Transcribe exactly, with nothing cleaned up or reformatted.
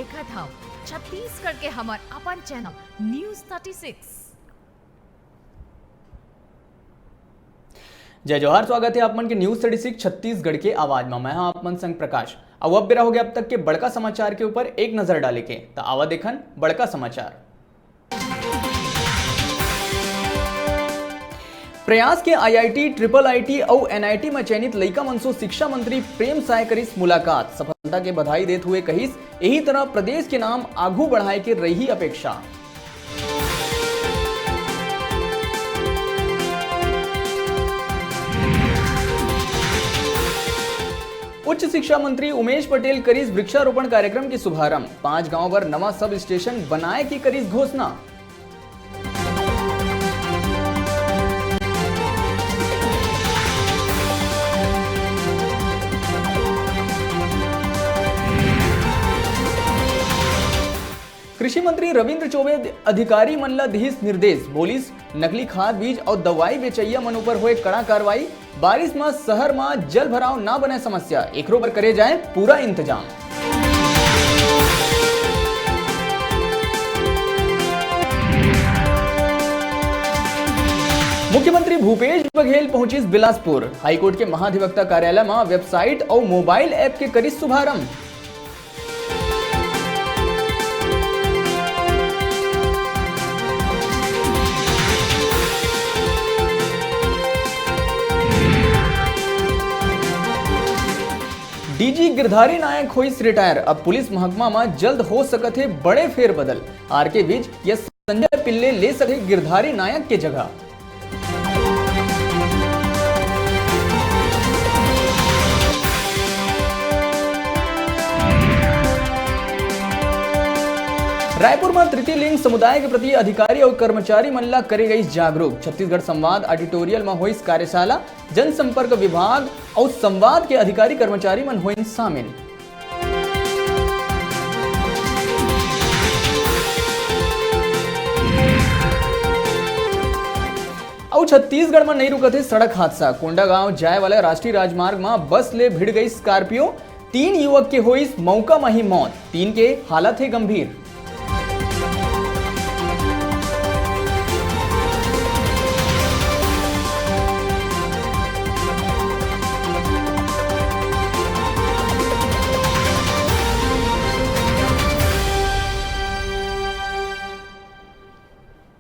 देखत हव छत्तीसगढ़ के हमर अपन चैनल न्यूज़ थर्टी सिक्स। जय जोहार, स्वागत हे आप मन के न्यूज़ थर्टी सिक्स छत्तीसगढ़ के आवाज म। मैं हा आप मन संग प्रकाश। अउ अब बेरा हो गया अब तक के बड़का समाचार के ऊपर एक नजर डाले के, त आवा देखन बड़का समाचार। प्रयास के आईआईटी, ट्रिपल आईटी अउ एनआईटी म चयनित लइका मन सो शिक्षा मंत्री प्रेम साय करिस मुलाकात। सफलता के बधाई देत हुए कहिस, एही तरह प्रदेश के नाम आघू बढ़ाए के रही अपेक्षा। उच्च शिक्षा मंत्री उमेश पटेल करिस वृक्षारोपण कार्यक्रम के शुभारंभ। पांच गांव बर नवा सब स्टेशन बनाए के करिस घोषणा। कृषि मंत्री रविंद्र चौबे अधिकारी मन ल दिहिस निर्देश, बोलिस, नकली खाद बीज अउ दवाई बेचइया मन ऊपर होए कड़ा कार्रवाई। बारिश म शहर म जल भराव ना बने समस्या, एकरो बर करे जाए पूरा इंतजाम। मुख्यमंत्री भूपेश बघेल पहुंचिस बिलासपुर। हाईकोर्ट के महाधिवक्ता कार्यालय म वेबसाइट अउ मोबाइल ऐप के करिस शुभारंभ। डीजी गिरधारी नायक होइस रिटायर। अब पुलिस महकमा म जल्द हो सकत हे बड़े फेरबदल। आरके विज या संजय पिल्ले ले सकथे गिरधारी नायक के जगह। रायपुर म तृतीय लिंग समुदाय के प्रति अधिकारी अउ कर्मचारी मन ला करे गइस जागरूक। छत्तीसगढ़ संवाद ऑडिटोरियल म होइस कार्यशाला, जनसंपर्क विभाग अउ संवाद के अधिकारी कर्मचारी मन होइन शामिल। अउ छत्तीसगढ़ म नइ रुकत हे सड़क हादसा। कोंडागांव जाए वाला राष्ट्रीय राजमार्ग म बस ले भिड़ गई स्कॉर्पियो, तीन युवक के होइस मौका म ही मौत, तीन के हालत हे गंभीर।